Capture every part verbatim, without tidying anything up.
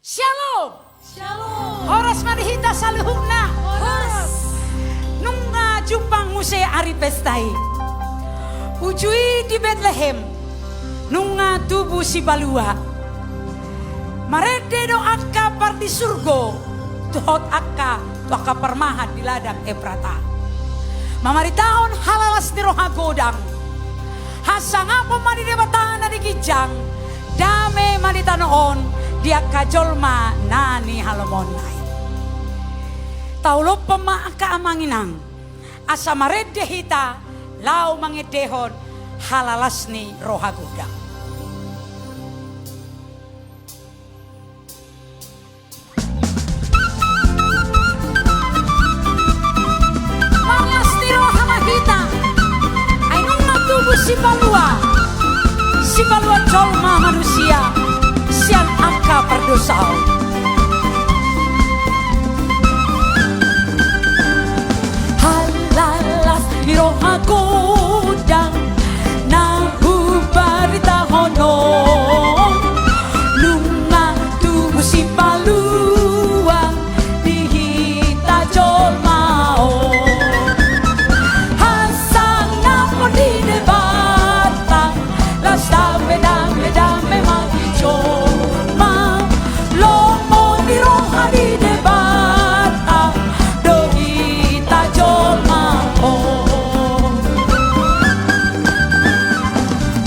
Syalom. Syalom. Horas ma di hita saluhutna. Horas. Nunga jumpang muse ari pesta i. Uju i di Betlehem nunga tubu sipalua. Marende do angka pardisurgo, tu hot angka, tu angka parmahan di ladang Eprata. Mamaritahon halalas ni roha godang. Hasangapon ma di Debata na di ginjang, dame ma di tano on, di angka jolma na nihalomohonna i. Taolophon ma angka amang inang, asa marende hita, laho mangendehon halalas ni roha godang. Marlas ni roha ma hita, ai nunga tubu sipalua, sipalua jolma manusia, sian angka pardosaon. Halalas ni roha godang, na hubaritahon on, nunga tubu sipalua di hita jolma on. Hasangapon di Debata, las dame, dame, dame ma di jolma. Lomo ni roha ni Debata do hita jolma on.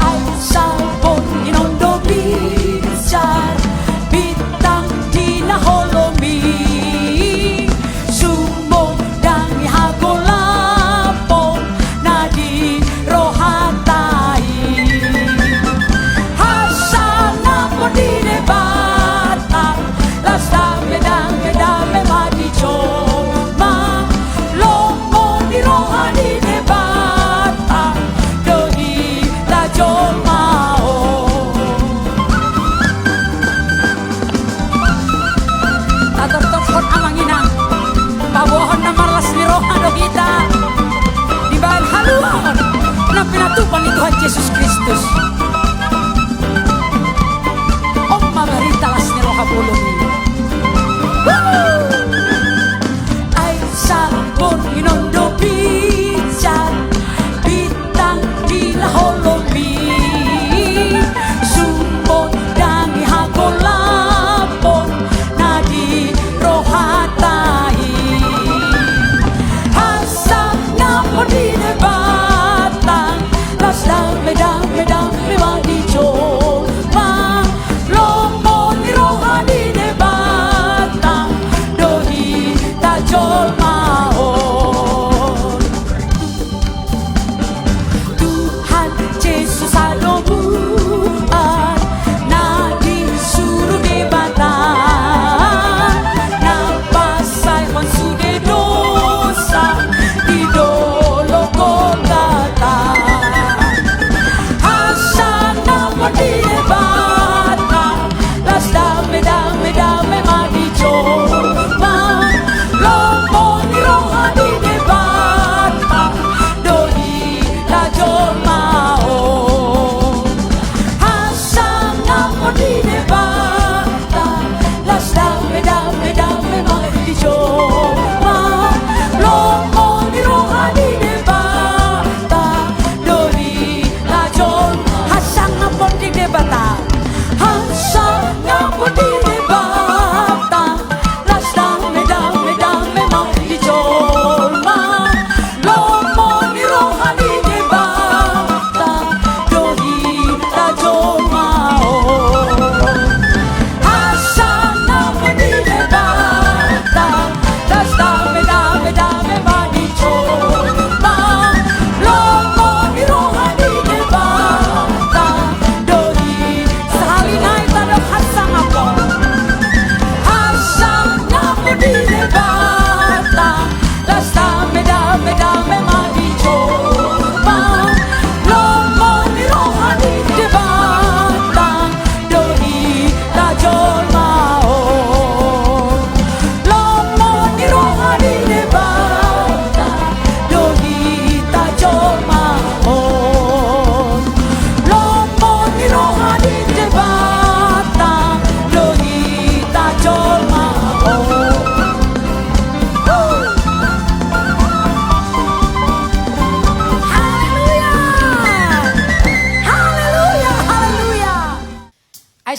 Ai sambor ni on do binsar, bintang di na holom i, sumbodangi hagolapon na di rohanta i. Hasangapon di Debata, las dame, dame, dame ma di jolma. Lomo ni roha ni Debata do hita jolma on. Tatortorhon amang inang, paboahon na marlas ni roha do hita dibahen haluaon na pinatupa ni Tuhan Jesus Kristus. On ma barita las ni roha bolon i. Wuh! Ai sambor ni on do binsar, bintang di na holom i, sumbodangi hagolapon na di rohanta i. Hasangapon di Debata, las dame, dame, dame ma di jolma. Lomo ni roha ni Debata do hita jolma on. Tuhan Jesus hadomuan na disuru Debata, na pasaehon sude dosa di dolok Golgata. Hasangapon di Debata, las dame, dame, dame ma di jolma. Lomo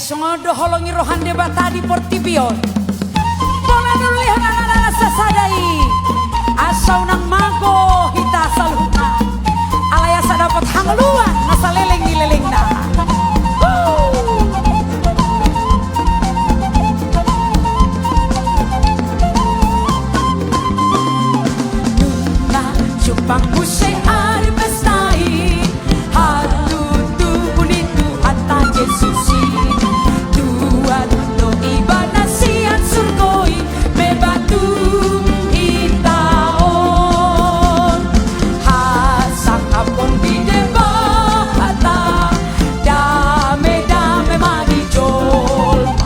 Songon do holong ni roha ni Debata di portibi on, pola nulihon anakna na sasada i, asa unang mago hita saluhutna. Alai asa dapot hangoluan na saleleng ni lelengna. Nunga jumpang muse ari pesta i, hatutubu ni Tuhanta Jesus i. Tuat do Ibana sian surgo i, membantu hita on. Hasangapon di Debata, dame-dame ma di jolma.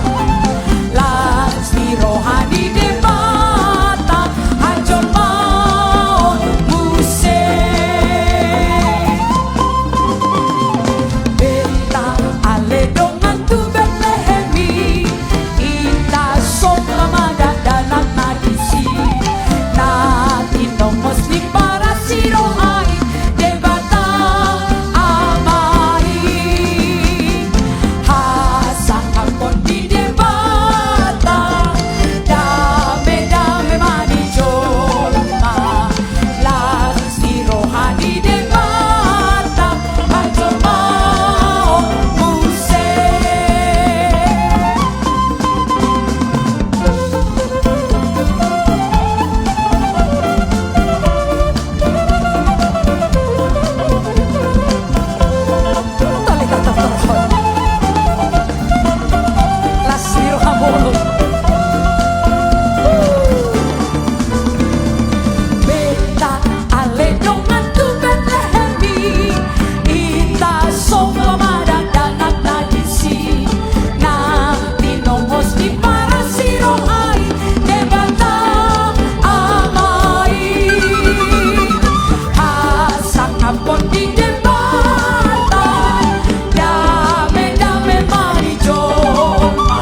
Las ni roha ni Debata, hajolmaon muse. Beta ale dongan tu Betlehem i, ita somba ma dakdanak na disi. Na tinongos ni parasi roha i, Debata Ama i. Hasangapon di Debata, dame-dame ma di jolma. Las ni roha ni Debata, hajolmaon muse. Tole katortorhon. Las ni roha bolon. Beta ale dongan tu Betlehem i, ita somba ma dakdanak na disi. Na tinongos ni parasi roha i, Debata Ama i. Hasangapon di Debata, dame-dame ma di jolma.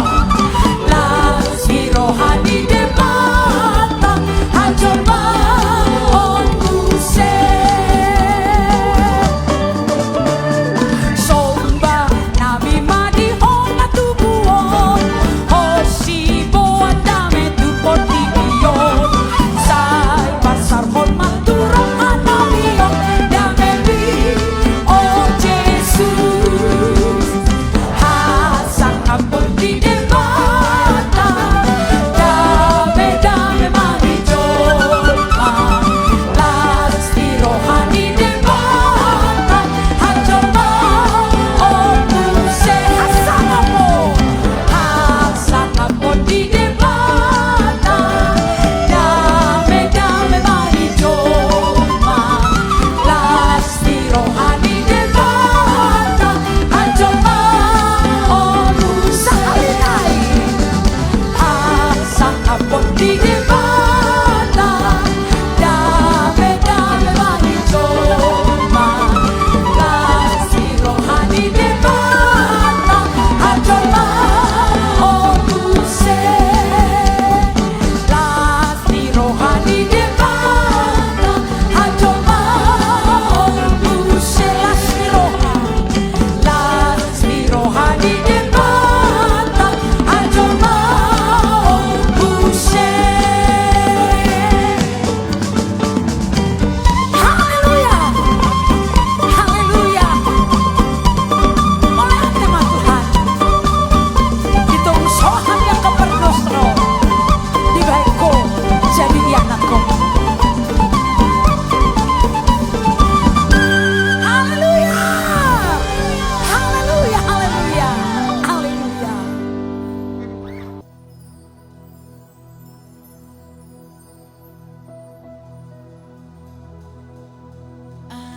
Las ni roha ni Debata, hajolmaon muse. Somba nami ma di ho na tubu on, ho siboan dame tu portibi on. Sai pasarhon ma tu roha nami on damemi, o Jesus. Hasangapon di Debata, dame-dame ma di jolma. Las ni roha ni Debata, hajolmaon muse. Hasangapon, hasangapon di Debata, dame-dame ma di jolma. Las ni roha ni Debata, hajolmaon muse. Sahali nai. Hasangapon di Debata, dame-dame ma di jolma. Las ni roha ni Debata, hajolmaon muse. Las ni roha ni Debata, hajolmaon muse. Las ni roha, las ni roha ni Debata, hajolmaon muse. Haleluya. Haleluya. Mauliate ma Tuhan. Di toru so hami angka pardosa ro, dibahen Ho jadi ianakhon. Haleluya. Haleluya, haleluya. Haleluya.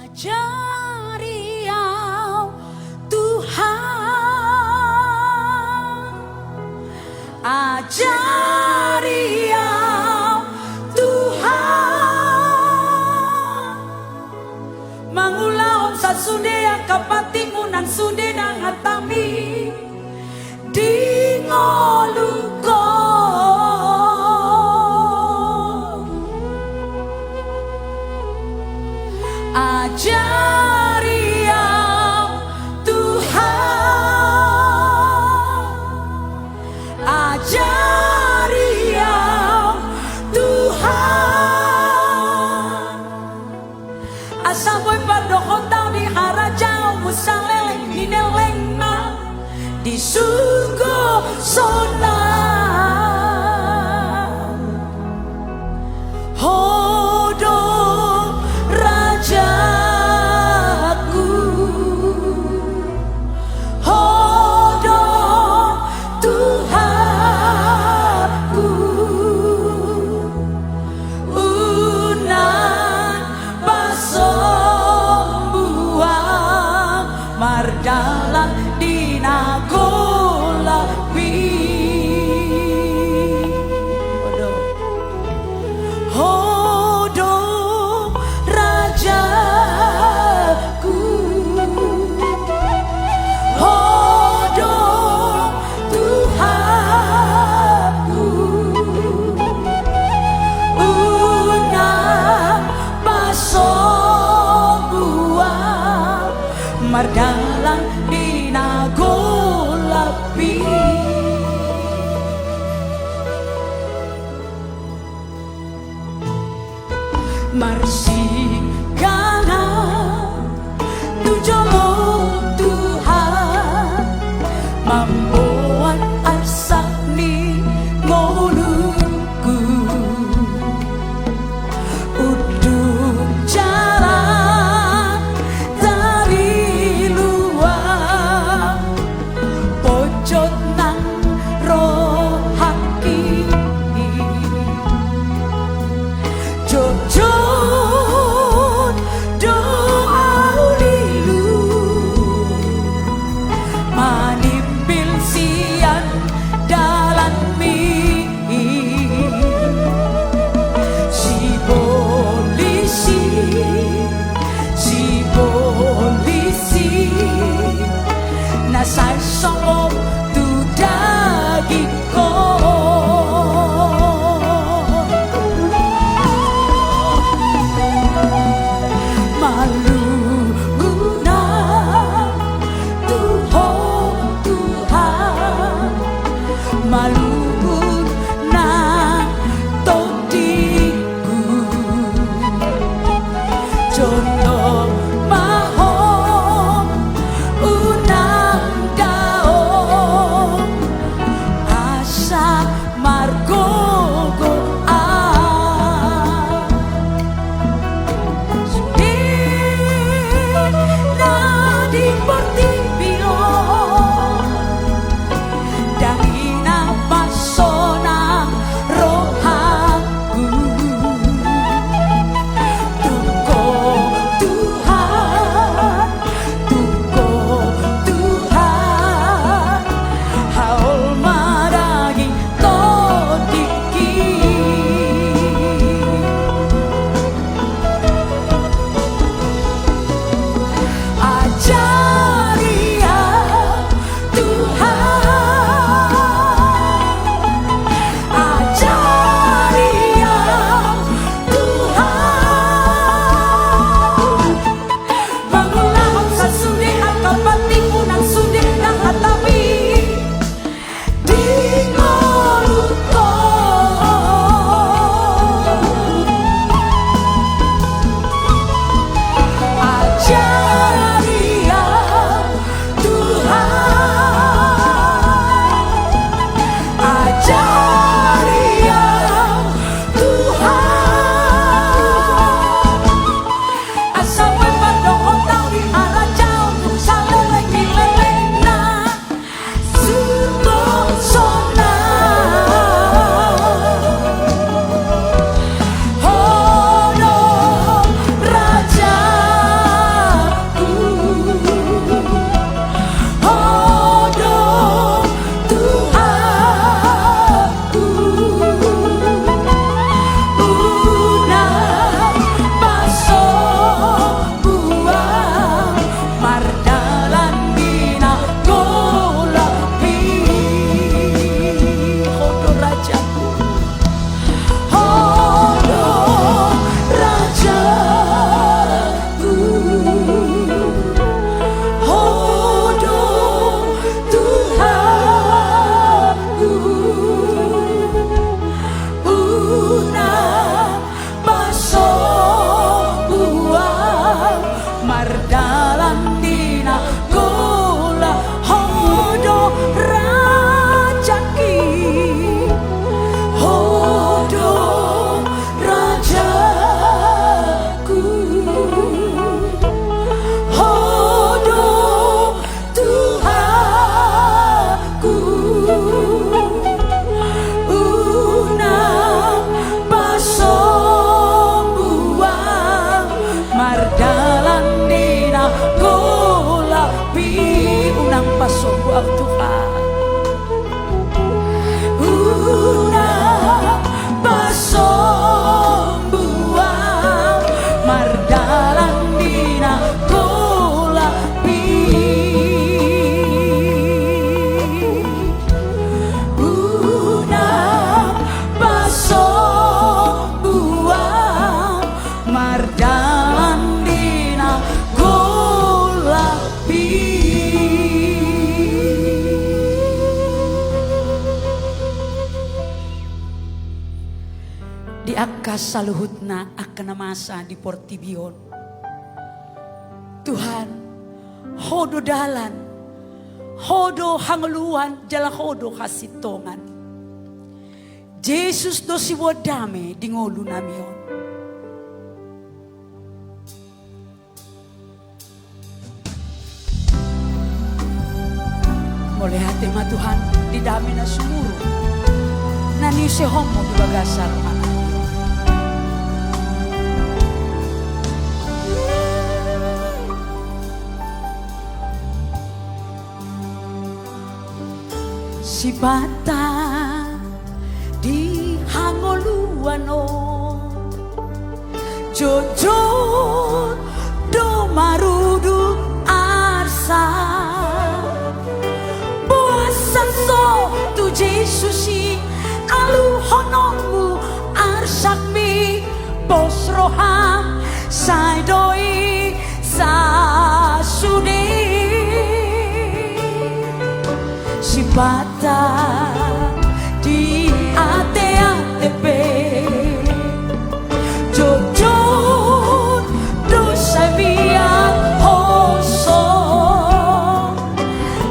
Ajari au Tuhan, ajari au Tuhan, mangulahon sasude angka pantingmu nang sude nang hatami di ngolungku. Ajari au Tuhan, Mardalan di na golap i. Marsigangan tu jolo Tuhan, mamboan arsak ni ngolungku. Unduk jala tariluat pojot nang rohangki. Jotjot do au lilu manimbil sian dalanmi. Sibolis i, sibolis i, na sai songgop tu dagingkon. Malungun nang tu Ho Tuhan, malungun nang tondingku. Jolo ma Ho unang dao asa margogoan. Sude na di portibi on, ndang i na pasonang rohangku. Tu Ho Tuhan, tu Ho Tuhan, haol ma daging tondingki. Ajari au Tuhan, ajari au Tuhan. Mangulahon sasude angka pandiku nang sude na hatapi di ngolungkon. Ajari au Tuhan, ajari au Tuhan. Asa boi pandohot au di harajaon saleleng ni lelengna. Suhut sonang. Ho do rajaku, Ho do Tuhan. Unang pasombu au mardalan di na golap i. Ho do rajaku, Ho do rajaku, Ho do Tuhanku. Unang pasombu au mardalan di na golap. Ho do rajaku, Ho do rajaku, Ho do Tuhanku. Unang pasombu au mardalan di na golap i. Unang pasombu au Tuhan. Unang pasombu au mardalan di na golap i. Unang pasombu au mardalan di na golap i. Saluhutna angka na masa di portibi on. Tuhan, Ho do dalan, Ho do hangoluan, jala Ho do hasintongan. Jesus do siboan dame di ngolunami on. Mauliate ma Tuhan, di dame na sumurung na niusehonmu di bagasan rohanami. Sipata di hangoluan on, jotjot do marudut arsak. Boasa so tu Jesus i aluhononmu arsakmi, pos roham sai do i sasude. Sipata di ateate pe, jotjot do sai mian hosom.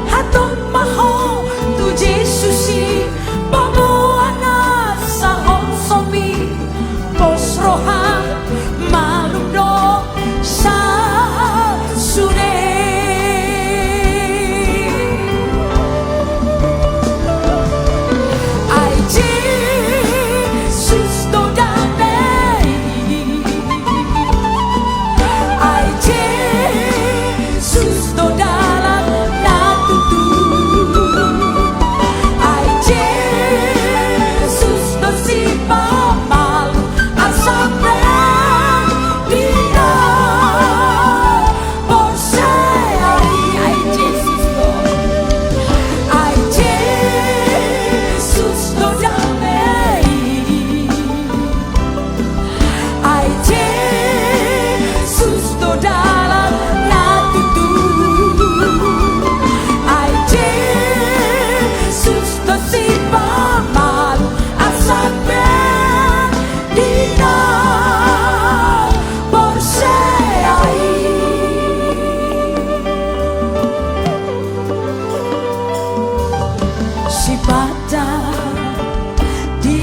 Hatop ma ho tu Jesus i, paboa na sahonsomi, pos roham malum do sasude. Ai Jesus do dame i. Ai Jesus do dalan na tutu. Ai Jesus do sipamalum arsak pe. Di na porsea i, ai Jesus do. Ai Jesus do dame i. Ai Jesus do dalan na tutu. Ai Jesus do sipamalum arsak pe. Di na porsea i. Sipata di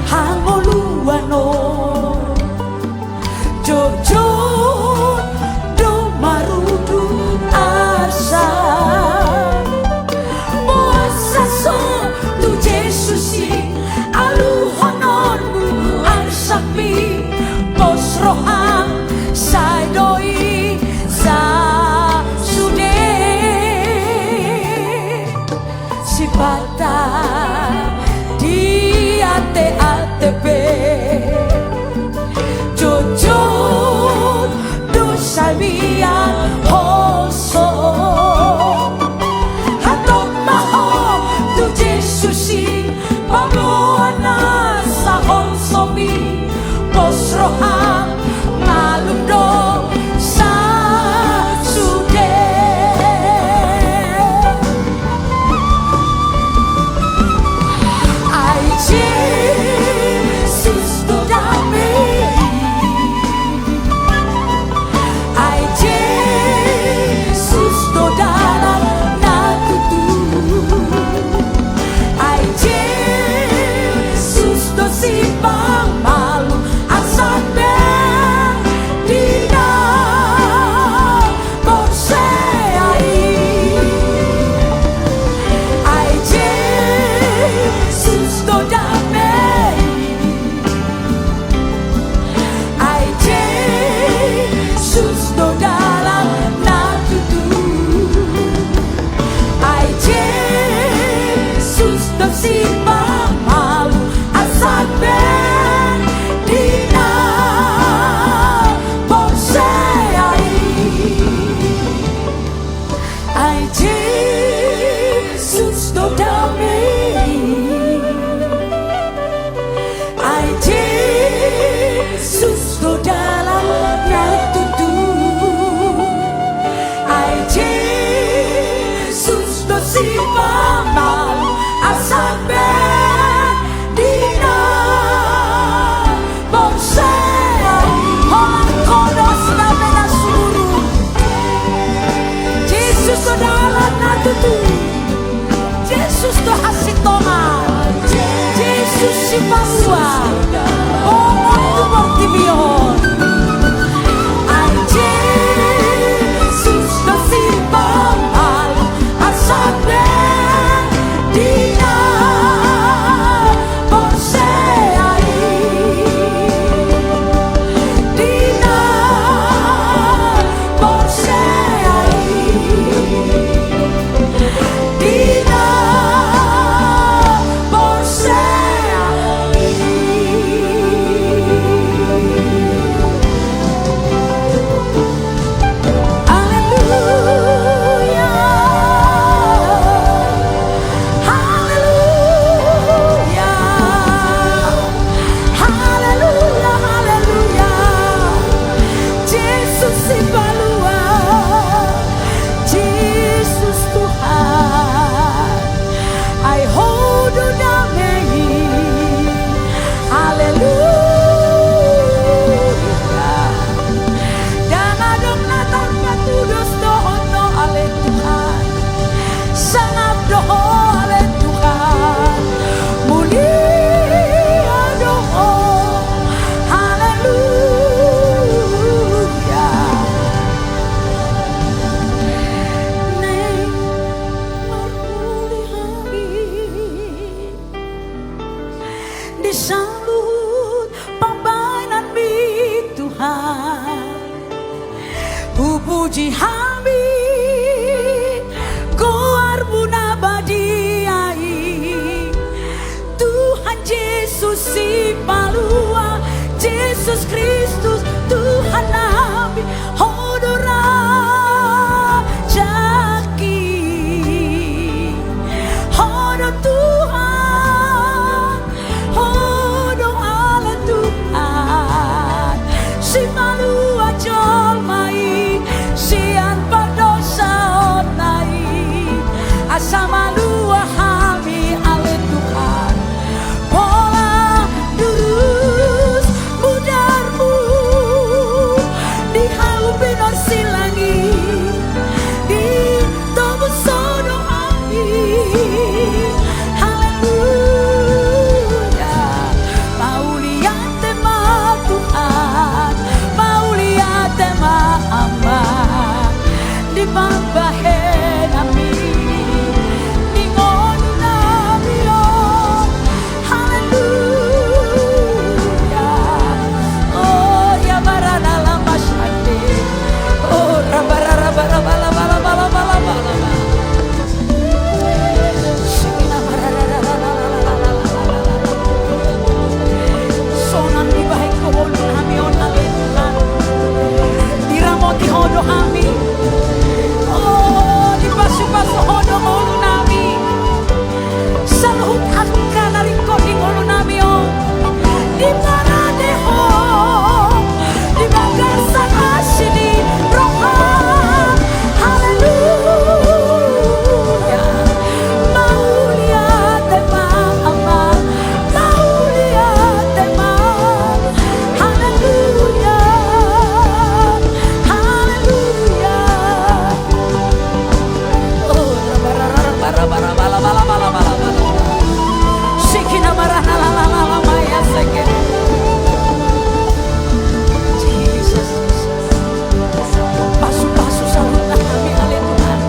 hangoluan on, jotjot do marudut arsak. Boasa so tu Jesus i aluhononmu arsakmi, pos roham sai do i sasude. Sipata di ateate pe, jotjot do sai mian hosom. Hatop ma ho tu Jesus i, paboa na sahonsomi, pos roham malum do sasude. Ai Jesus do dame i. Ai Di hami goarmu na badia i, Tuhan Jesus Sipalua, Jesus Kristus Tuhan nami, Ho do rajangki, Ho do Tuhan, Ho do ale Tuhan, Sipalua jolma i sian pardosaonna i, asa malua hami ale Tuhan. Pola durus mudarmu di hau pinorsilang i, di tobu sodo hami. Haleluya. Mauliate ma Tuhan, mauliate ma Amang, di pambahenanmi, di ngolunami on. Haleluya. Oh, ya barana lama sande. Oh, rabara, rabara, bala, bala, bala, bala, bala. Sonang dibahen Ho ngolunami on ale Tuhan. Diramoti Ho do hami. Oh, dipasupasu Ho do ngolunami. Saluhut angka na ringkot di ngolunami on, diparade Ho di bagasan asi ni roham. Haleluya. Mauliate ma Amang, mauliate ma. Haleluya. Haleluya. Oh, rabara, rabara, bala, bala, bala, bala, bala. Siki na barana lala, lala, maya seke. Jesus. Pasupasu saluhutna hami ale Tuhan.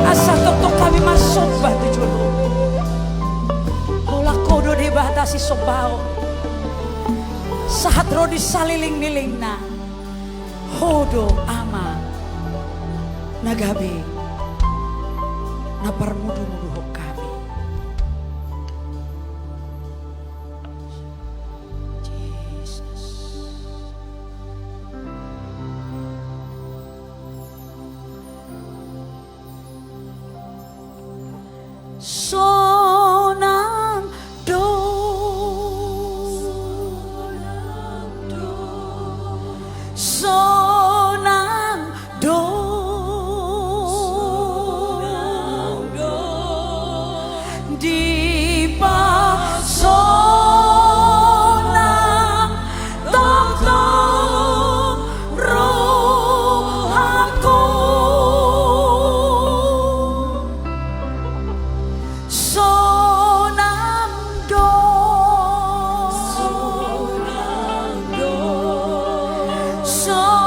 Asa tongtong hami marsomba tu jolo. Holan Ho do Debata sisombaon. Sahat ro di salelenglelengna. Ho do Ama na gabe, na parmudumuduhon hami. Jesus. Sonang do, sonang do, sonang do, sonang do. Dipasonang tongtong rohangku. Sonang do, sonang do, sonang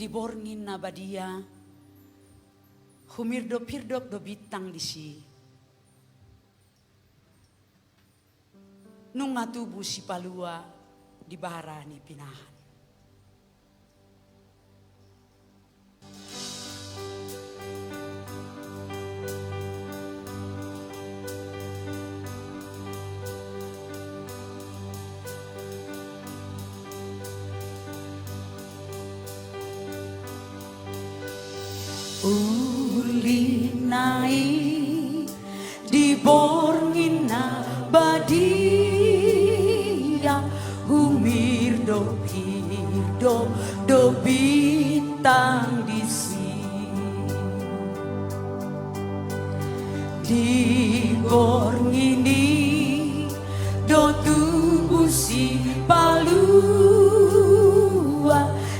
Di borngin na badia, humirdop-hirdop do bintang disi. Nunga tubu sipalua di bara ni pinahan. Uli na i di borngin na badia, humirdop-hirdop do bintang disi. Di borngin i do tubu sipalua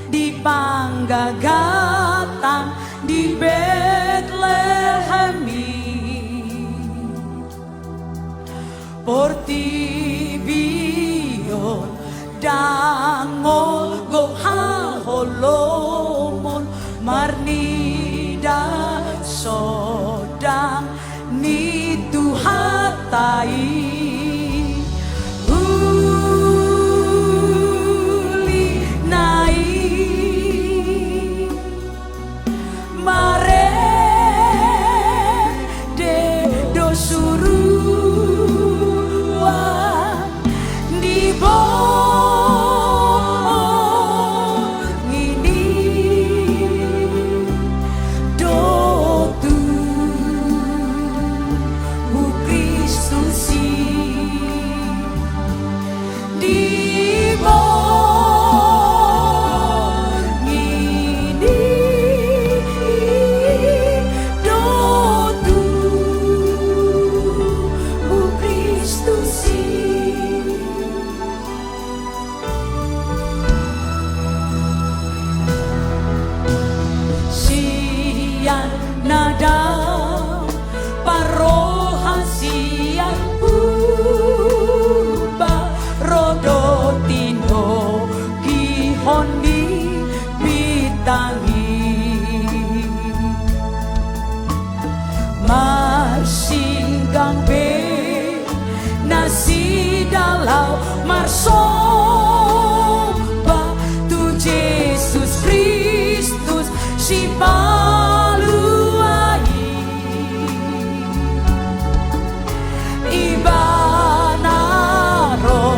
di panggagatan di Betlehem i. Portibi on ndang olo haholomon marnida sodan ni Tuhanta i. Uli na i marende do suruan di borngin i do tubu Kristus i. Di borngin i do tubu Kristus i. Sian na dao parroha sian purba ro do tinogihon ni bintang i. Marsinggang be nasida laho marsomba tu Jesus Kristus Sipalua i. Ibana ro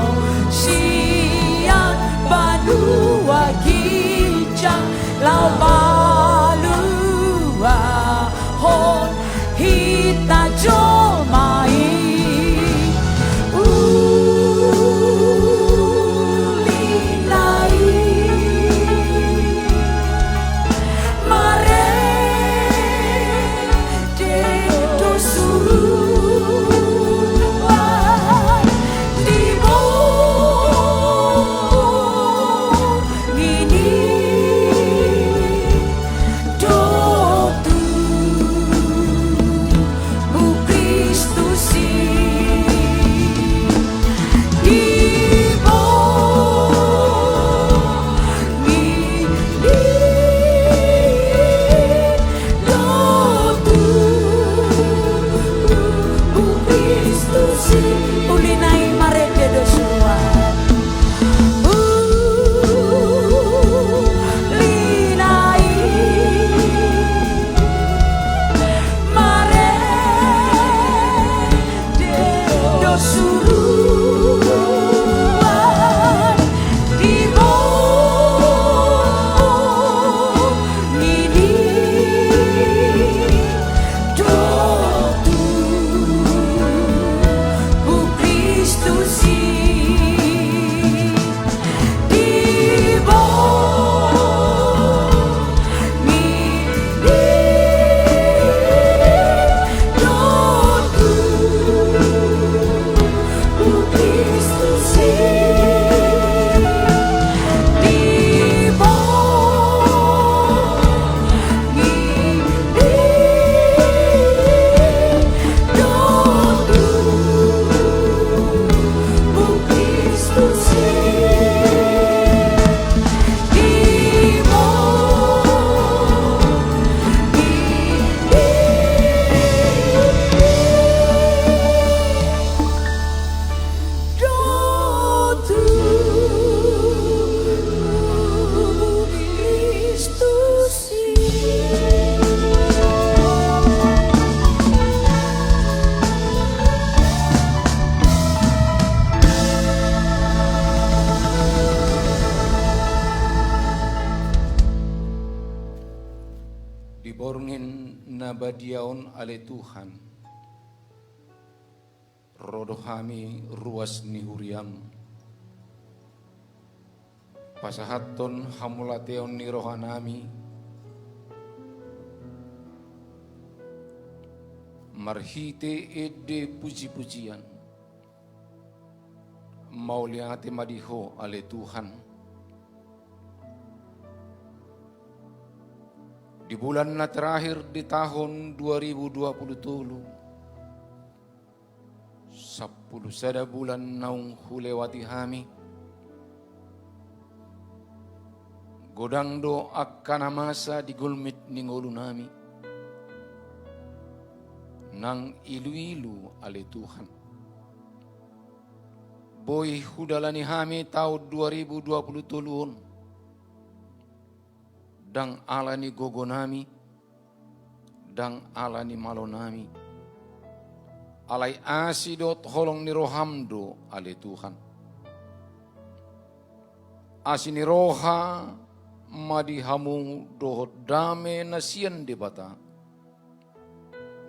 sian banua ginjang laho paluahon hita jolma i. Uli na i marende do suruan di borngin i do tubu Kristus. Di borngin na badia on ale Tuhan, ro do hami ruas ni huriaM, pasahathon hamauliateon ni rohanami, marhite ende pujipujian. Mauliate ma di Ho ale Tuhan. Di bulan na terakhir di tahun dua ribu dua puluh tolu, sampulu sada bulan naung hulewati hami, godang do angka na masa di gulmit ni ngolunami, nang iluilu ale Tuhan. Boi hudalani hami taon dua ribu dua puluh tolu on, ndang ala ni gogonami, ndang ala ni malonami, alai asi dohot holong ni rohaM do ale Tuhan. Asi ni roha ma di hamu dohot dame na sian Debata,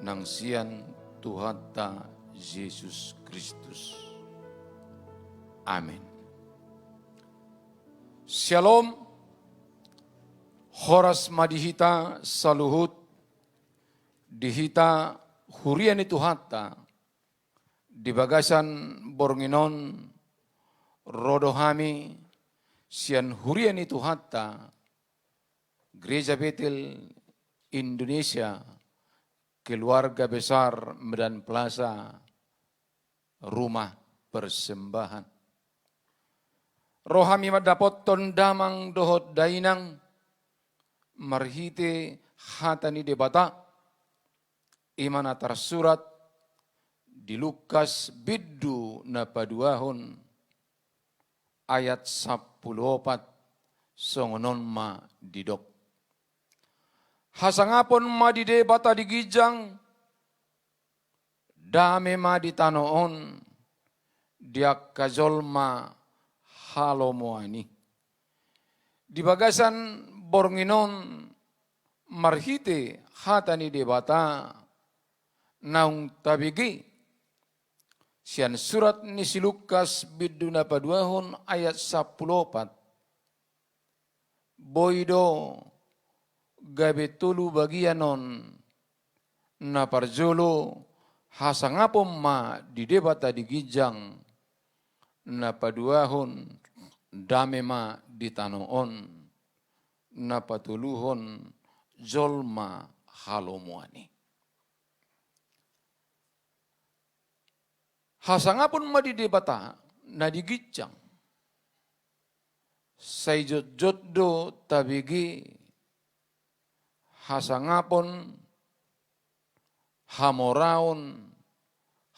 nang sian Tuhanta Jesus Kristus. Amen. Syalom. Horas ma di hita saluhut, di hita huria ni Tuhanta. Di bagasan borngin on, ro do hami sian huria ni Tuhanta, Gereja Betel Indonesia, Keluarga Besar Medan Plaza, Rumah Persembahan. Ro hami mandapothon damang dohot dainang, marhite hata ni Debata, i ma na tarsurat di Lukas bindu na paduahon ayat sampulu opat, songon on ma didok. Hasangapon ma di Debata di ginjang, dame ma di tano on, di angka jolma halomoan i. Di bagasan borngin on marhite hata ni Debata naung tabege sian surat ni si Lukas bindu na paduahon ayat sampulu opat. Boi do gabe tolu bagian on. Na parjolo, hasangapon ma di Debata di ginjang. Na paduahon, dame ma di tano on. Na patoluhon, jolma halomoan i. Hasangapon ma di Debata na di ginjang. Sai jotjot do tabege hasangapon, hamoraon,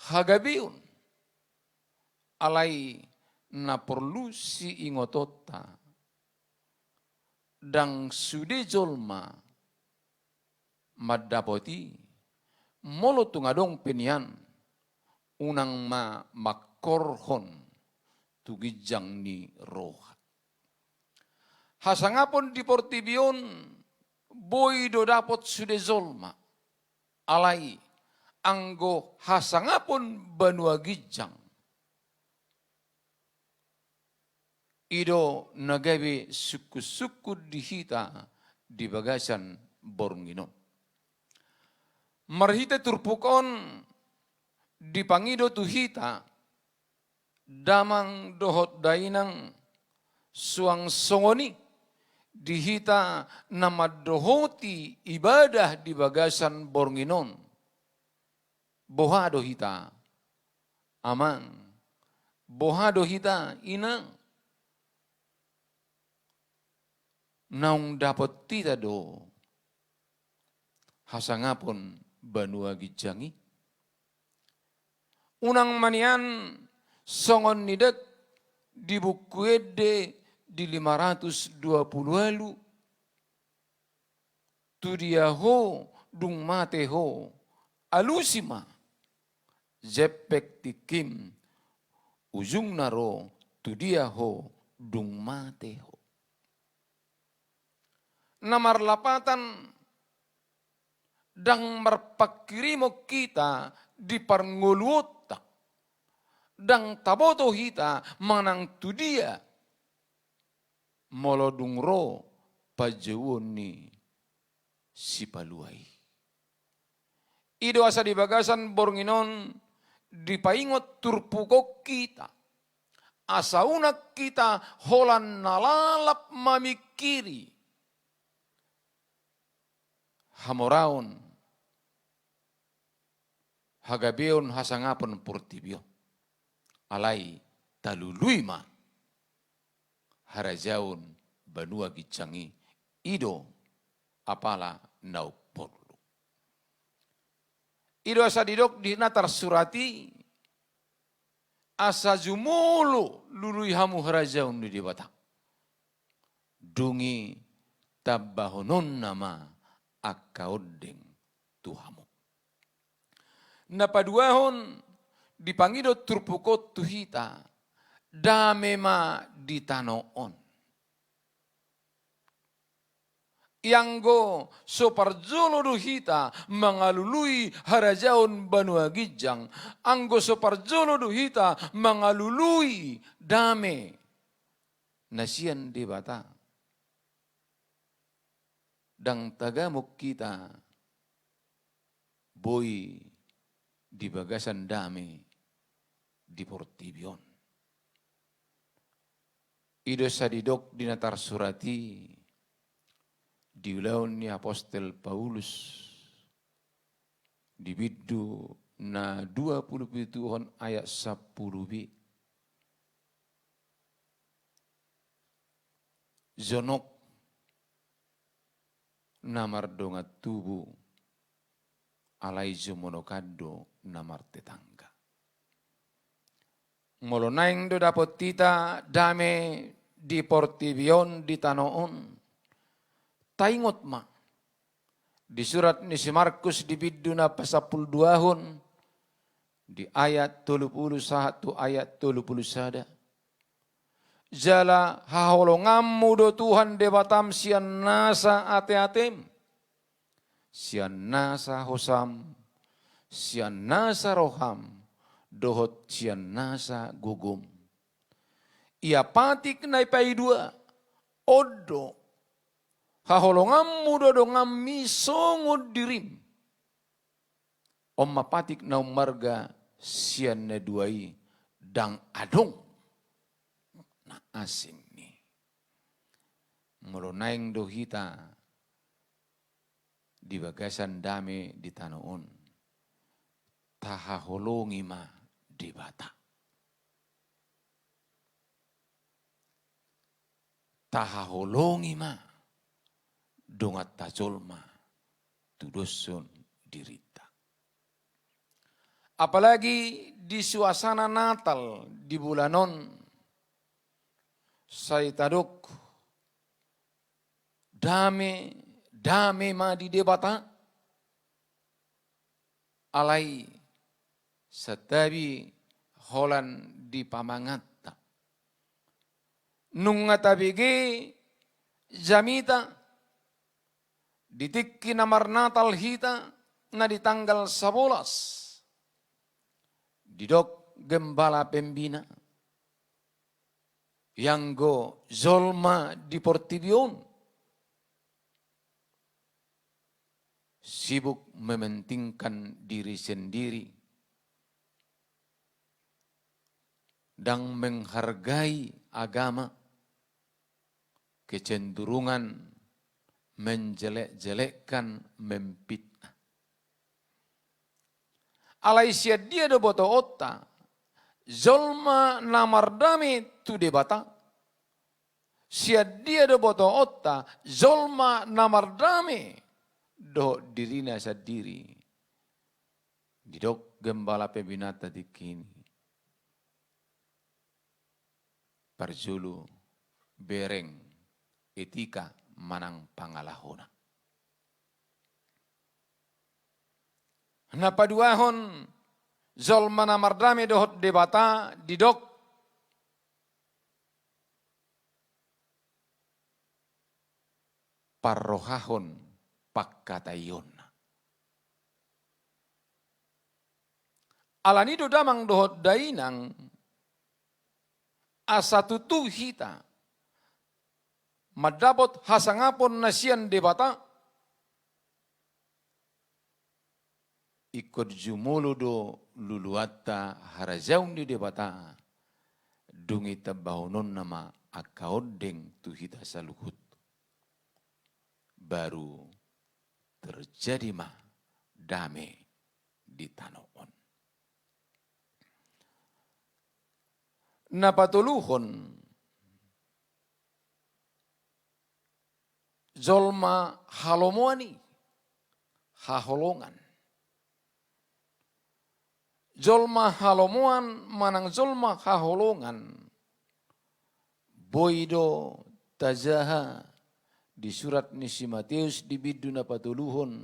hagabeon. Alai na porlu siingotonta, ndang sude jolma mandapot i, molo tung adong pe nian, unang ma mangkorhon tu ginjang ni roha. Hasangapon di portibi on boi do dapot sude jolma, alai anggo hasangapon banua ginjang, i do na gabe sungkunsungkun di hita di bagasan borngin on. Marhite turpuk on dipangido tu hita, damang dohot dainang, suang songon i di hita na mandohoti ibadah di bagasan borngin on. Boha do hita, amang? Boha do hita, inang? Naung dapot hita do hasangapon banua ginjang i? Unang ma nian songon nidok di Buku Ende di lima ratus dua puluh ualu, tu dia ho dung mate ho, alusi ma, jempek tingkim, ujungna ro tu dia ho dung mate ho. Na marlapatan, Ndang marpanghirimon hita di parngoluonta. Ndang taboto hita manang tu dia molo dung ro panjouon ni Sipalua i. I do asa di bagasan borngin on dipaingot turpuk on hita, asa unang hita holan na lalap mamingkiri hamoraon, hagabeon, hasangapon portibi on. Alai talului ma harajaon banua ginjang i, i do apala na umporlu. I do asa didok di na tarsurat i, asa jumolo lului hamu harajaon ni Debata. Dung i tambahononna ma angka ondeng tu hamu. Na paduahon, dipangido turpuk on tu hita, dame ma di tano on. Ianggo so parjolo do hita mangalului harajaon banua ginjang, anggo so parjolo do hita mangalului dame na sian Debata, ndang tagamon hita boi di bagasan dame di portibi on. I do asa didok di na tarsurat i, di ulaon ni apostel Paulus, di bindu na dua pulu pituhon ayat sampulu be. Jonok na mardongan tubu, alai jumonokan do na martetangga. Molo naeng do dapot hita dame di portibi on, di tano on, taingot ma di surat ni si Markus di bindu na pasampuluduahon, di ayat tolu pulu sahat tu ayat tolu pulu sada. Jala haholonganmu do Tuhan Debatam sian nasa ateatem, sian nasa hosam, sian nasa roham, dohot sian nasa gogom. Ia patik na ipaidua, on do, haholonganmu do donganmi songon dirim. On ma patik na ummarga sian na dua i, ndang adong na asing ni. Molo naeng do hita di bagasan dame di tano on, tahaholongi ma Debata. Tahaholongi ma donganta jolma tudoshon dirinta. Apalagi di suasana Natal di bulan on, sai tadok dame, dame ma di Debata. Alai santabi holan di pamanganta. Nunga tabege jamita di tingki na marnatal hita na di tanggal sabolas. Didok gembala pembina, ianggo jolma di portibi on sibuk mementingkan diri sendiri, ndang menghargai agama, kecenderungan menjelek-jelekkan, memfitnah. Alai sian dia do botoonta, jolma na mardame tu Debata? Sian dia do botoonta, jolma na mardame dohot dirina sandiri? Didok gembala pembinata tingki i, parjolo bereng etika manang pangalahona. Na paduahon, jolma na mardame dohot Debata didok parrohahon pangkataionna. Alani do damang dohot dainang, asa tutu hita mandapot hasangapon na sian Debata, ingkon jumolo do luluanta harajaon ni Debata, dung i tambahononna ma angka ondeng tu hita saluhut. Baru terjadi ma dame di tano on. Na patoluhon, jolma halomoan i, haholongan. Jolma halomoan manang jolma haholongan, boi do tajaha di surat ni si Mateus di bindu na patoluhon,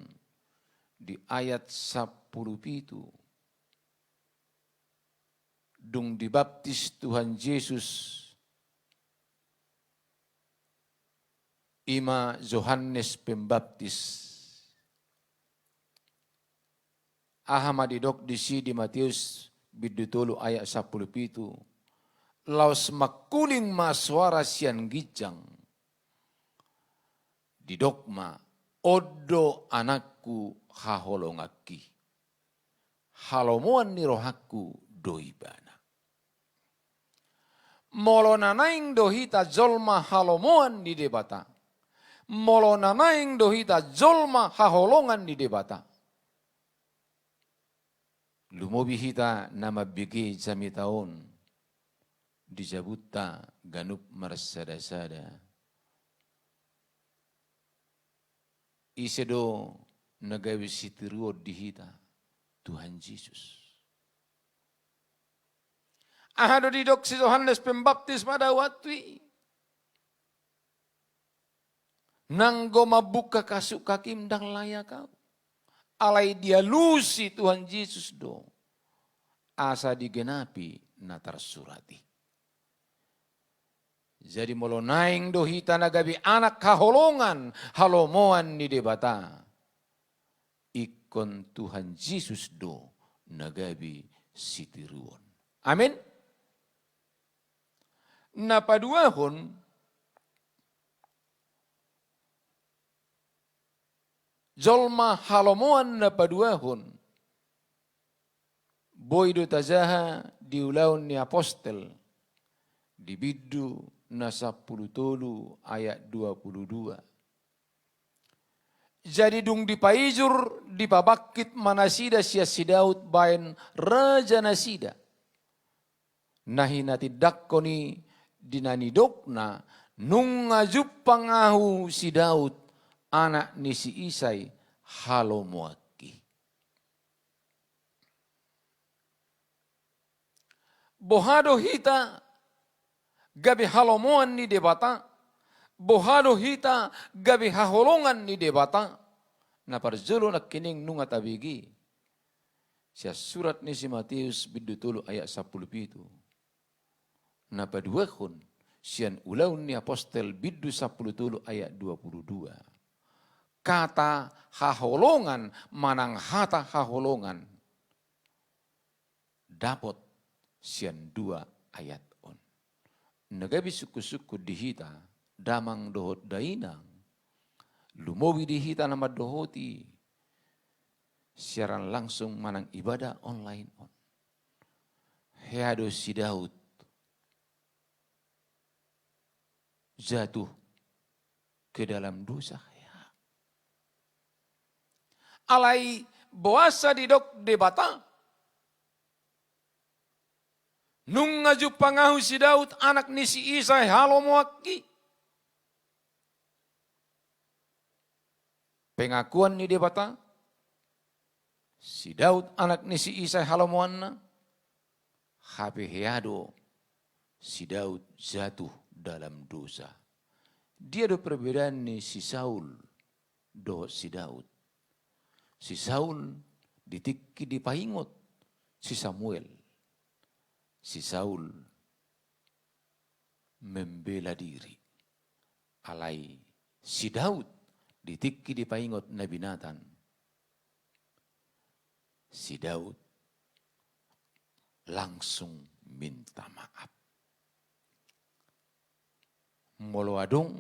di ayat sampulu pitu. Dung dibaptis Tuhan Jesus, i ma Johannes Pembaptis. Aha ma didok disi di Mateus bindu tolu ayat sampulu pitu? Laos mangkuling ma soara sian ginjang. Didok ma, on do anakku haholonganki. Halomoan ni rohangku do ibana. Molo na naeng do hita jolma halomoan ni Debata, molo na naeng do hita jolma haholongan ni Debata, lumobi hita na mambege jamita on di jabunta ganup marsadasada. Ise do na gabe sitiruon di hita? Tuhan Jesus. Aha do didok si Johannes Pembaptis pada waktu i? Nanggo mambuka kasuk kakim ndang layak ahu. Alai dialusi Tuhan Jesus do asa digenapi na tarsurat i. Jadi molo naeng do hita na gabe anak haholongan, halomoan ni Debata, ingkon Tuhan Jesus do na gabe sitiruon. Amin. Na paduahon, jolma halomoan na paduahon, boi do tajaha di Ulaon ni Apostel di bindu na sampulu tolu ayat dua pulu dua. Jadi dung dipaijur, dipabangkit ma nasida sian si Daud baen raja nasida. Na hinatindangkon i di na nidokna, nunga jumpang ahu si Daud, anak ni si Isai, halomoanki. Boha do hita gabe halomoan ni Debata? Boha do hita gabe haholongan ni Debata? Na parjolo nangkining nunga tabege sian surat ni si Mateus bindu tolu ayat sampulu pitu. Na paduahon sian Ulaon ni Apostel bindu sampulu tolu ayat dua pulu dua. Kata haholongan manang hata haholongan dapot sian dua ayat on. Na gabe sungkun-sungkun di hita, damang dohot dainang, lumobi di hita na mandohoti siaran langsung manang ibadah online on. Hea do si Daud jatuh ke dalam dosa, hea. Alai boasa didok Debata, nunga jumpang ahu si Daud, anak ni si Isai, halomoanki? Pengakuan ni Debata, si Daud anak ni si Isai halomoanna, hape hea do si Daud jatuh dalam dosa. Dia do perbedaan ni si Saul dohot si Daud? Si Saul di tingki dipaingot si Samuel, si Saul membela diri. Alai si Daud di tingki dipaingot Nabi Natan, si Daud langsung minta maaf. Molo adong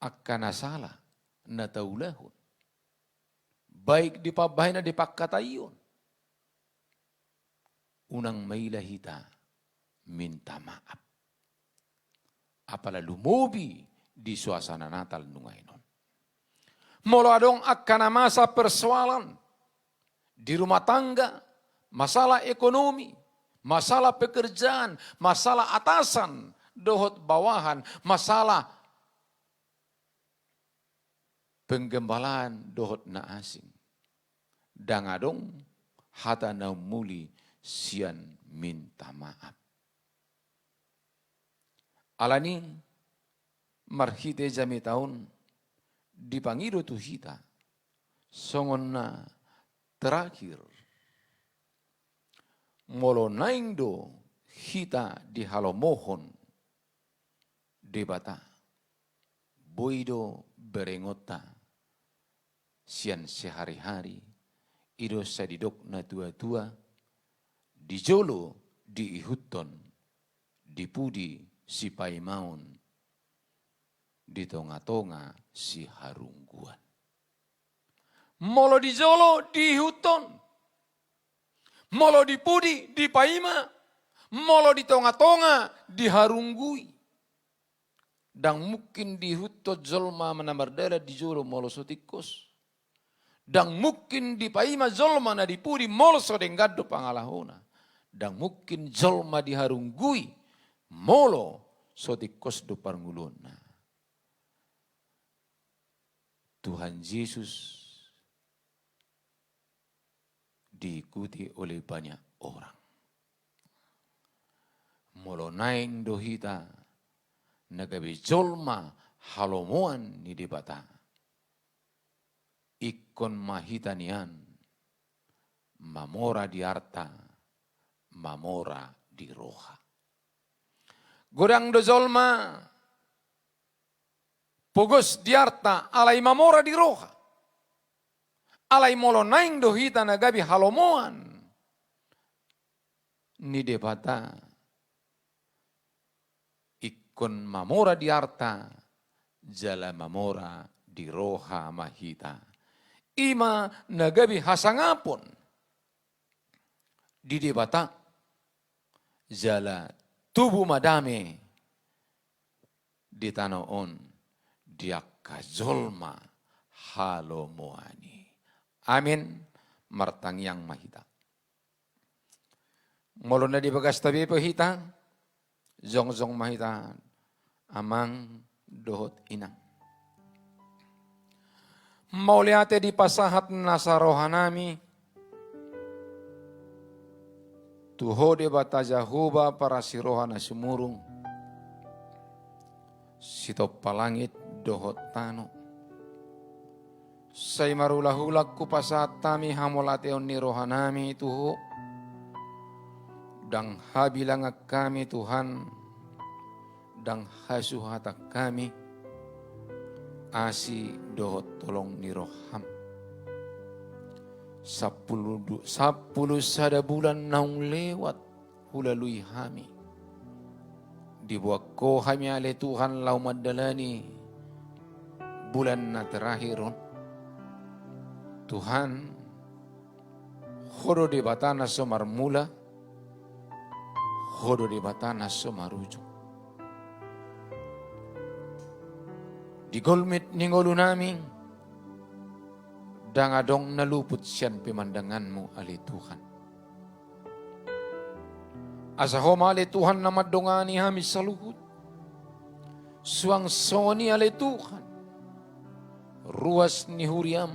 angka na sala na taulahon, baik di pambahenan, di pangkataion, unang maila hita minta maaf. Apala lumobi di suasana Natal nuaeng on. Molo adong angka na masa persoalan di rumah tangga, masalah ekonomi, masalah pekerjaan, masalah atasan dohot bawahan, masalah penggembalaan dohot na asing. Ndang adong hata na umuli sian minta maaf. Alani marhite jamita on dipangido tu hita songon na terakhir. Molo naeng do hita dihalomohon Debata, boi do berengonta sian sehari-hari, i do sai didok na tua-tua, di jolo diihuthon, di pudi sipaimaon, di tonga-tonga siharungguan. Molo di jolo diihuthon, molo di pudi dipaima, molo di tonga-tonga diharunggui. Ndang mungkin diihuthon jolma na mardalan di jolo molo so tingkos. Ndang mungkin dipaima jolma na di pudi molo so denggan do pangalahona. Ndang mungkin jolma diharunggui molo so tingkos do parngoluonna. Tuhan Yesus diikuti oleh banyak orang. Molo naeng do hita na gabe jolma halomoan ni Debata, ingkon ma hita nian mamora di arta, mamora di roha. Godang do jolma pogos di arta alai mamora di roha. Alai molo naeng do hita na gabe halomoan ni Debata, ingkon mamora di arta jala mamora di roha ma hita. I ma na gabe hasangapon di Debata, jala tubu ma dame di tano on di angka jolma halomoan i. Amin. Martangiang ma hita. Molo na di bagasta be pe hita, jongjong ma hita, Amang dohot Inang. Mauliate dipasahat nasa rohanami tu Ho Debata Jahowa parasi roha na sumurung, sitompa langit dohot tano. Sai marulak-ulak hupasahat hami hamauliateon ni rohanami tu Ho, ndang habilangan hami Tuhan, ndang hasuhatan hami, asi dohot holong ni roham. Sampulu du-, sampulu sada bulan naung lewat hulalui hami. Diboan Ho hami ale Tuhan laho mandalani bulan na terakhir on. Tuhan, Ho do Debata na so marmula, Ho do Debata na so marujung. Di golmit ni ngolunami, ndang adong na luput sian pemandanganmu ale Tuhan. Asa Ho ma ale Tuhan na mandongani hami saluhut. Suang songon i ale Tuhan, ruas ni huriam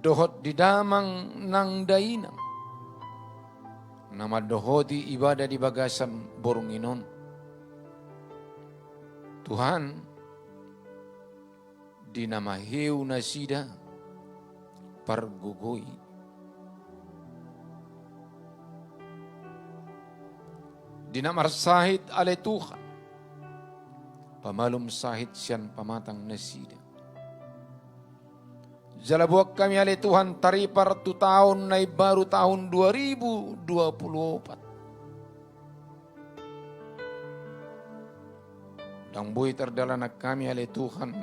dohot di damang nang dainang na mandohoti ibadah di bagasan borngin on. Tuhan, di na maheu nasida pargogoi. Di na marsahit ale Tuhan, pamalum sahit sian pamatang nasida. Jala boan hami ale Tuhan taripar tu taon na imbaru, taon dua ribu dua puluh opat. Ndang boi tardalanan hami ale Tuhan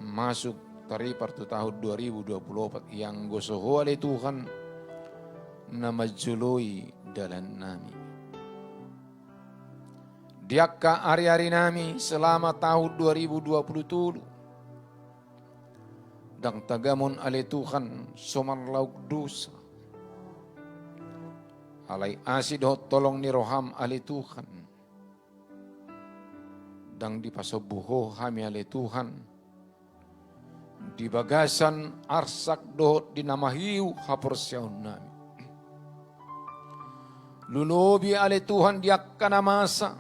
masuk taripar tu taon dua ribu dua puluh opat, ianggo so Ho ale Tuhan na manjoloi dalannami. Di angka ari-arinami selama taon dua ribu dua puluh tolu, ndang tagamon ale Tuhan so marlaok dosa. Alai asi dohot holong ni roham ale Tuhan, ndang dipasombu Ho hami ale Tuhan di bagasan arsak dohot di na mahiu haporseaonnami. Lolobi ale Tuhan di angka na masa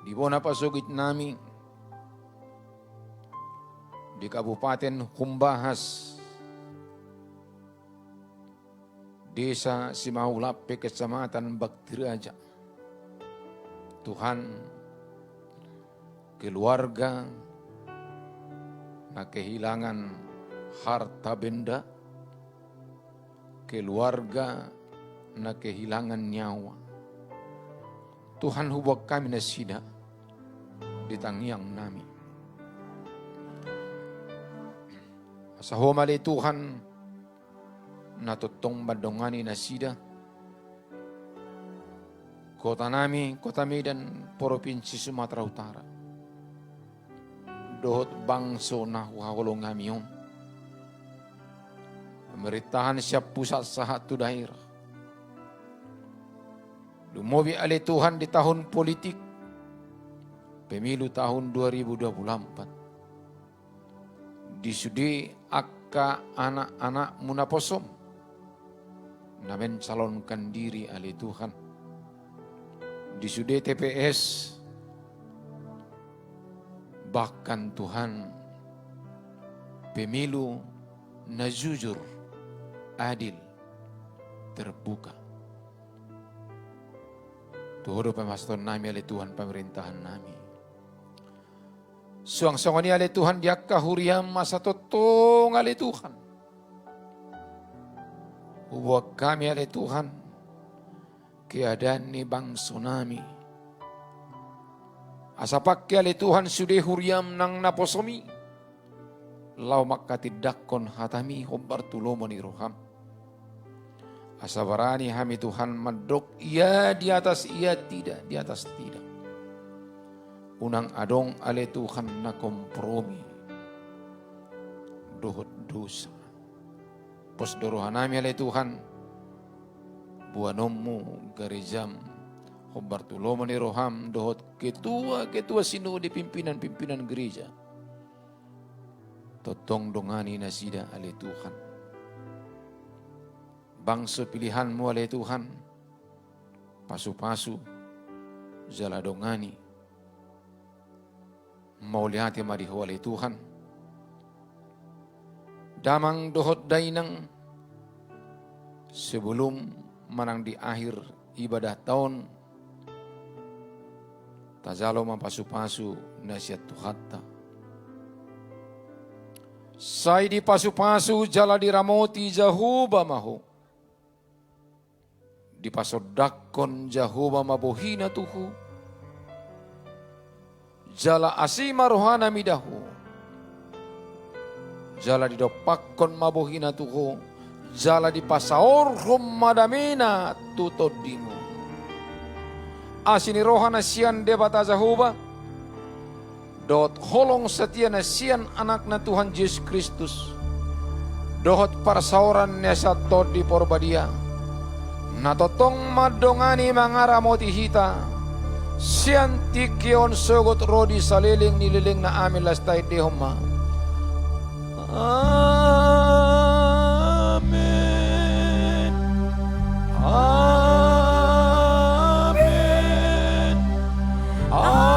di bona pasogitnami di Kabupaten Humbahas, Desa Simahulampe, Kecamatan Baktiraja. Tuhan, keluarga na kehilangan harta benda, keluarga na kehilangan nyawa. Tuhan, huboan hami nasida di tangiangnami. Asa Ho ma ale Tuhan na tongtong mandongani nasida, kotanami, Kota Medan, Provinsi Sumatera Utara, dohot bangso na huhaholongi hami on, pemerintahan sian pusat sahat tu daerah. Lumobi ale Tuhan di tahun politik, pemilu tahun dua ribu dua puluh empat. Di sude angka anak-anakmu naposom na mencalonkan diri ale Tuhan, di sude T P S, bahkan Tuhan, pemilu na jujur, adil, terbuka. Tu Ho do pasahatonnami ale Tuhan pamarentaan nami. Suang songon i ale Tuhan di angka huriam, asa tongtong ale Tuhan huboan hami ale Tuhan keadaan ni bangsonami, asa pangke ale Tuhan sude huriam nang naposom i laho manghatindanghon hatami hombar tu lomo ni roham. Asa barani hami Tuhan mandok ia di atas ia, tidak di atas tidak. Unang adong ale Tuhan na kompromi dohot dosa. Pos do rohanami ale Tuhan boanonmu garejam hombar tu lomo ni roham dohot ketua-ketua sinode, pimpinan-pimpinan gereja. Tongtong dongani nasida ale Tuhan. Bangso pilihanmu ale Tuhan, pasu-pasu jala dongani. Mauliate ma di Ho ale Tuhan. Damang dohot dainang, sebelum manang di akhir ibadahta on, tajalo ma pasu-pasu na sian Tuhanta. Sai dipasu-pasu jala diramoti Jahowa ma ho. Dipasondangkon Jahowa ma bohina tu ho. Jala asi ma rohana mida ho. Jala didompakkon ma bohina tu ho. Jala dipasaorhon ma damena tu tondimu. Asi ni roha na sian Debata Jahowa, dohot holong satia na sian Anakna Tuhan Jesus Kristus, dohot parsaoran na sian Tondi Porbadia, na tongtong mandongani mangaramoti hita, sian tingki on sogot ro di saleleng ni lelengna. Amen. Laos taendehon ma. Amen. Amen.